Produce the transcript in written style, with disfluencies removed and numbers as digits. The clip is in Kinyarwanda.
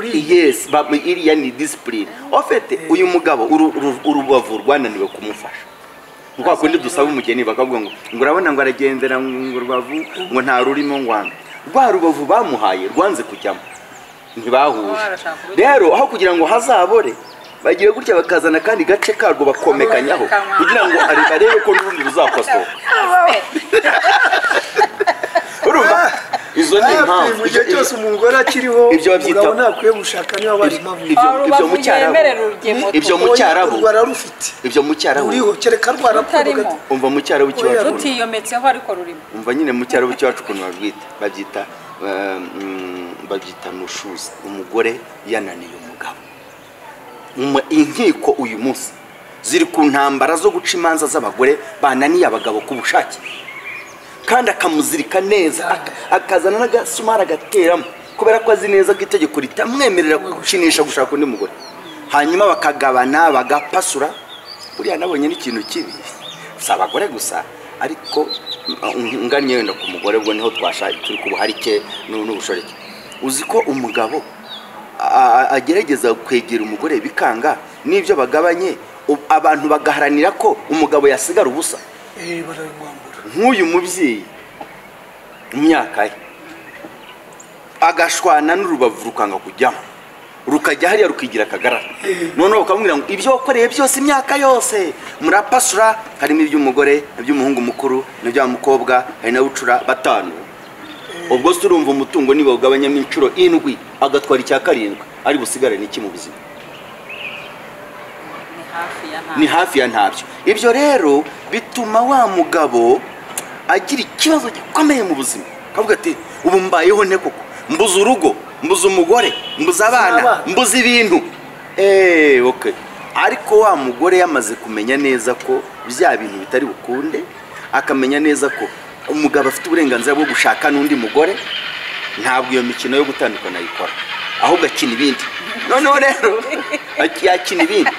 Discipline. Yes, iriya ni discipline. En fait, uyu mugabo urubavu rwananiwe kumufasha. Kwa kundi dusaba umugeni bakavuga ngo urabona ngo aragendera ngo rubavu ngo nta rurimo ngwana. Rwa rubavu bamuhaye rwanze kujyamo, ntibahuje. Rero aho kugira ngo hazabore bagiye gutya bakazana kandi gace karwo bakomekanyaho kugira ngo arebe ko n'urundi ruzakosoka. Urumva izo ni impamvu. Ibyo cyose umugore akiriho umugabo ntakwiye gushaka niba bari impamvu. Ibyo mu Cyarabu, ibyo mu Cyarabu ibyo mu Cyarabu uriho kereka rwarapfuka. Umva mu Cyarabu cyacu rutiyometseho ariko rurimo. Umva nyine mu Cyarabu cyacu ukuntu babwita, babyita babyita nushuzi, umugore yananiye umugabo. Inkiko uyu munsi ziri ku ntambara zo guca imanza z'abagore bananiye abagabo ku bushake, kandi akamuzirika neza, akazana n'agasumari agateramo, kubera ko azi neza ko itegeko ritamwemerera gukinisha gushaka undi mugore. Hanyuma bakagabana bagapasura. Buriya nabonye n'ikintu kibi, si abagore gusa, ariko ngannye wenda ku mugore ubwo niho twasha turi ku buharike n'ubushoreke. Uzi ko umugabo agerageza kwegera umugore bikanga, n'ibyo bagabanye abantu bagaharanira ko umugabo yasigara ubusa. Nk'uyu mubyeyi mu myaka ye agashwana n'urubavu rukanga kujyamo, rukajya hariya rukigira akagarara. Noneho bakamubwira ngo ibyo wakoreye byose imyaka yose murapasura, harimo iby'umugore, iby'umuhungu mukuru, n'iby'umukobwa, hari na bucura batanu. Ubwo se urumva umutungo niba ugabanyamo inshuro 7 agatwara icya 7, ari busigare n'iki mu buzima? Ni hafi ya ntabyo. Ibyo rero bituma wa mugabo agira ikibazo gikomeye mu buzima, akavuga ati ubu mbayeho nte koko, mbuze urugo, mbuze umugore, mbuze abana, mbuze ibintu. Okay. Ariko wa mugore yamaze kumenya neza ko bya bintu bitari bukunde, akamenya neza ko umugabo afite uburenganzira bwo gushaka n'undi mugore, ntabwo iyo mikino yo gutandukana ayikora, ahubwo akina ibindi. Noneho rero yakina ibindi.